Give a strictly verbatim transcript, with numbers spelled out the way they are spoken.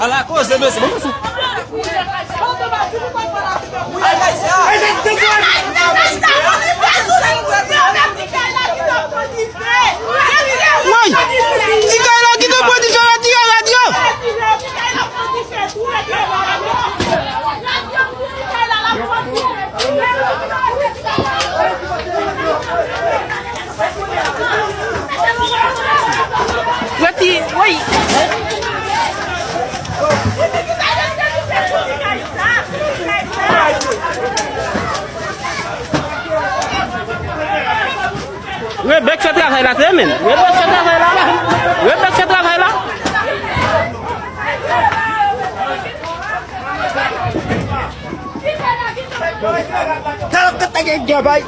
Ala koze, mesye. Woy! Ti kay la ki te pran dife, retire rad yo! Rete, woy! Rebèk fè travay la, tremen. Rebèk fè travay la. Rebèk fè travay la. Talè w t ap gen gabay.